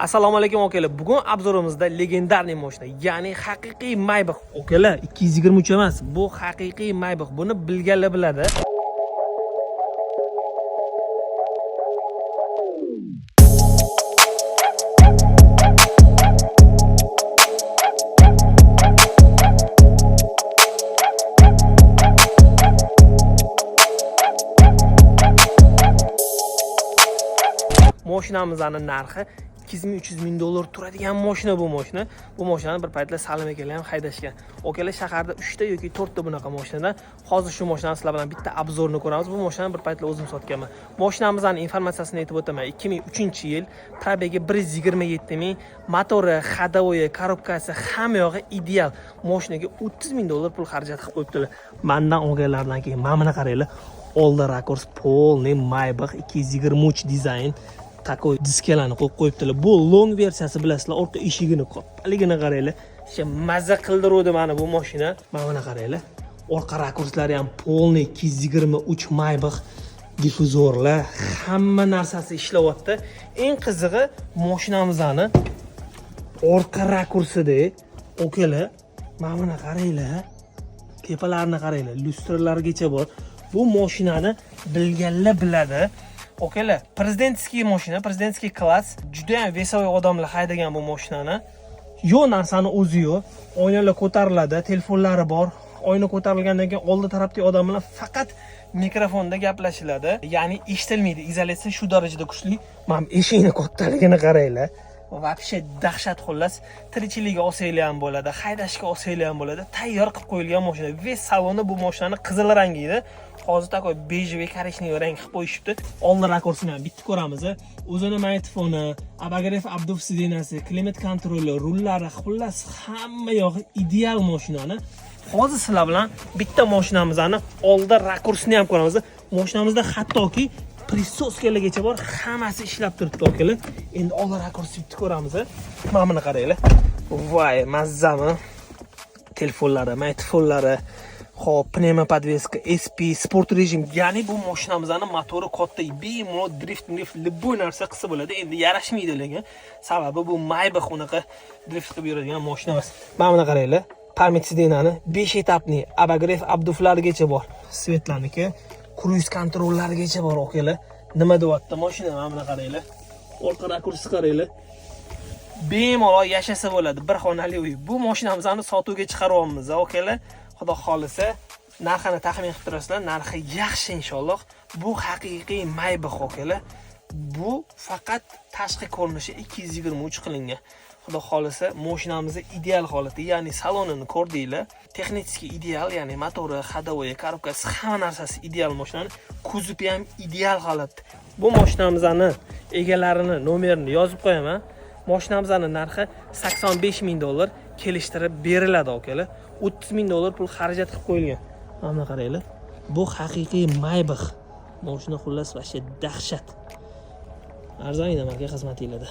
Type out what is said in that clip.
Assalomu alaykum akalar. Bugun обзор imizda легендарный mashina, ya'ni haqiqiy Maybach. Akalar, 223 emas, bu haqiqiy Maybach. Buni bilganlar biladi. Mashinamizni narxi 200 ming dollar turadigan mashina bu mashina. Bu mashinani bir paytlar Salim akalar ham haydashgan. Akalar, shaharda 3 ta yoki 4 ta bunaqa mashinadan. Hozir shu mashinani sizlar bilan bitta обзор ni ko'ramiz. Bu mashinani bir paytlar o'zim sotganman. Mashinamizni informatsiyasini aytib o'taman. 2003-yil, пробег i 127 ming, motori, ходовой, korobkasi, hamma yog'i ideal. Mashinaga 30 ming dollar pul xarajat qilib qo'yibdilar. Mandan olganlaridan keyin mana buni qaranglar. Oldi rakurs полный Maybach 223 dizayn, такой diskalarni qo'yib qo'yibdilar. Bu long versiyasi, bilasizlar, orqa eshigini kattaligini qaranglar. Shu mazza qildiruvdi mana bu mashina. Mana buni qaranglar. Orqa rakurslari ham полный 223 Maybach, difuzorlar, hamma narsasi ishlayapti. Eng qizig'i, mashinamizni orqa rakursida, okalar, mana buni qaranglar. Tepalarini qaranglar, lyustralargacha bor. Bu mashinani bilganlar biladi. Okalar, президентский mashina, президентский класс, juda ham весовой odamlar haydagan bu mashinani. Yo'q narsani o'zi yo'q. Oynalar ko'tariladi, telefonlari bor. Oyna ko'tarilgandan keyin oldi tarafdagi odam bilan faqat mikrofonda gaplashiladi. Ya'ni eshitilmaydi. Izolyatsiya shu darajada kuchli. Mana bu eshikni kattaligini qaranglar. Вообще dahshat xullas. Tirikchilikka olsanglar ham bo'ladi, haydashga olsanglar ham bo'ladi. Tayyor qilib qo'yilgan mashina. Весь saloni bu mashinani qizil rangi edi. Hozir такой бежевый, коричневый rang qilib qo'yishibdi. Oldi rakursini ham bitta ko'ramiz. O'zini magnitofoni, обогрев, обдув сиденья si, климат-контроль i, rullari, xullas hamma yog'i ideal mashinani. Hozir sizlar bilan bitta mashinamizni oldi rakursini ham ko'ramiz. Mashinamizda hattoki присоска largacha bor, hammasi ishlab turibdi, akalar. Endi oldi rakursni bitta ko'ramiz. Mana buni qaranglar. Voy, mazzami? Telefonlari, magnitofonlari, hop, пневмоподвеска, SP, sport rejim. Ya'ni bu mashinamizni motori katta, bemalol drift, drift, любой narsa qilsa bo'ladi. Endi yarashmaydi lekin. Sababi bu Maybach unaqa drift qilib yuradigan mashina emas. Mana buni qaranglar. Память сиденья ni 5 этапный, обогрев, обдув largacha bor. Свет larniki, круиз-контроль largacha bor, okalar. Nima deyapti mashina? Mana buni qaranglar. Orqa rakursni qaranglar. Bemalol yashasa bo'ladi, bir xonali uy. Bu mashinamizni sotuvga chiqaryapmiz, okalar. Xudo xolisa, narxini taxmin qilib turasizlar. Narxi yaxshi inshaalloh. Bu haqiqiy Maybach, okalar. Bu faqat tashqi ko'rinishi 223 qilingan. Xudo xolisa, mashinamizni ideal holati, ya'ni salonini ko'rdinglar. Texnik ideal, ya'ni motori, ходовой, korobkasi, hamma narsasi ideal mashinani. Kuzovi ham ideal holatda. Bu mashinamizni egalarini nomerini yozib qo'yaman. Mashinamizni narxi 85 ming dollar, kelishtirib beriladi, akalar. 30 ming dollar pul xarajat qilib qo'yilgan. Mana buni qaranglar. Bu haqiqiy Maybach. Mashina xullas вообще dahshat. Arzon aka, xizmatinglarda.